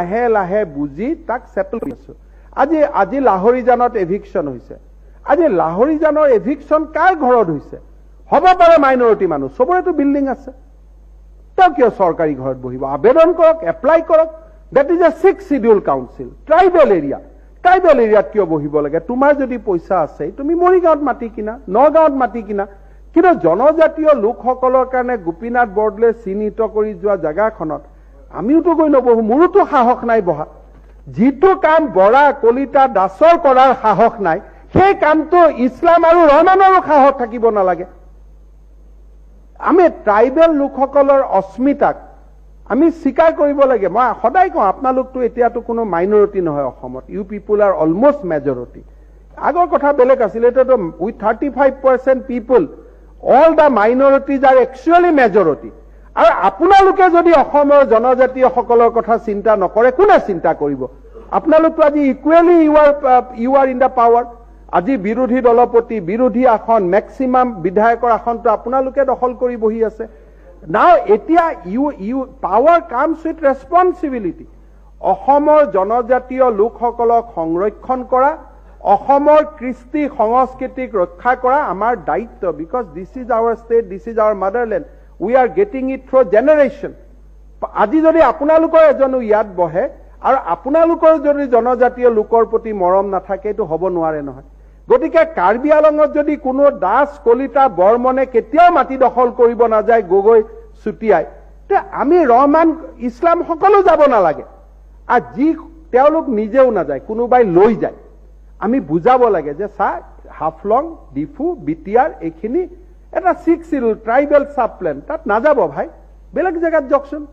লাহে লাহে বুজি তাক ছেটেল কৰি আছো। আজি লাহৰিজানত এভিকশ্যন হৈছে। আজি লাহৰিজানৰ এভিকশ্যন কাৰ ঘৰত হৈছে? হ'ব পাৰে মাইনৰিটি মানুহ, চবৰেতো বিল্ডিং আছে, তেওঁ কিয় চৰকাৰী ঘৰত বহিব? আবেদন কৰক, এপ্লাই কৰক। That is a Sixth Schedule council, tribal area. Tribal এৰিয়াত কিয় বহিব লাগে? তোমাৰ যদি পইচা আছে, তুমি মৰিগাঁৱত মাটি কিনা, নগাঁৱত মাটি কিনা। কিন্তু জনজাতীয় লোকসকলৰ কাৰণে গোপীনাথ বৰদলৈ চিহ্নিত কৰি যোৱা জেগাখনত আমিওতো গৈ নবহো। মোৰোতো সাহস নাই বহা। যিটো কাম বৰা, কলিতা, দাসৰ কৰাৰ সাহস নাই, সেই কামটো ইছলাম আৰু ৰহমানৰো সাহস থাকিব নালাগে। আমি ট্ৰাইবেল লোকসকলৰ অস্মিতাক আমি স্বীকাৰ কৰিব লাগে। মই সদায় কওঁ, আপোনালোকতো এতিয়াতো কোনো মাইনৰিটি নহয় অসমত। You people are almost majority. আগৰ কথা বেলেগ আছিলে, এতিয়াতো with 35% people, all the minorities are actually majority. আৰু আপোনালোকে যদি অসমৰ জনজাতীয়সকলৰ কথা চিন্তা নকৰে, কোনে চিন্তা কৰিব? আপোনালোকতো আজি equally you are in the power. আজি বিৰোধী দলপতি, বিৰোধী আসন, মেক্সিমাম বিধায়কৰ আসনটো আপোনালোকে দখল কৰি বহি আছে। নাও এতিয়া you power comes with responsibility. অসমৰ জনজাতীয় লোকসকলক সংৰক্ষণ কৰা, অসমৰ কৃষ্টি সংস্কৃতিক ৰক্ষা কৰা আমাৰ দায়িত্ব, because this is our state, this is our motherland. We are getting it through generation. আজি যদি আপোনালোকৰ এজনো ইয়াত বহে আৰু আপোনালোকৰ যদি জনজাতীয় লোকৰ প্ৰতি মৰম নাথাকে, এইটো হ'ব নোৱাৰে নহয়। গতিকে কাৰ্বি আলঙত যদি কোনো দাস, কলিতা, বৰ্মনে কেতিয়াও মাটি দখল কৰিব নাযায়, গগৈ, চুতীয়াই, তে আমি ৰহমান, ইছলাম সকলো যাব নালাগে। আৰু যি তেওঁলোক নিজেও নাযায়, কোনোবাই লৈ যায়। আমি বুজাব লাগে যে চা, হাফলং, ডিফু, বিটিআৰ এইখিনি এটা Sixth Schedule tribal sub plan, তাত নাযাব ভাই, বেলেগ জেগাত যাওকচোন।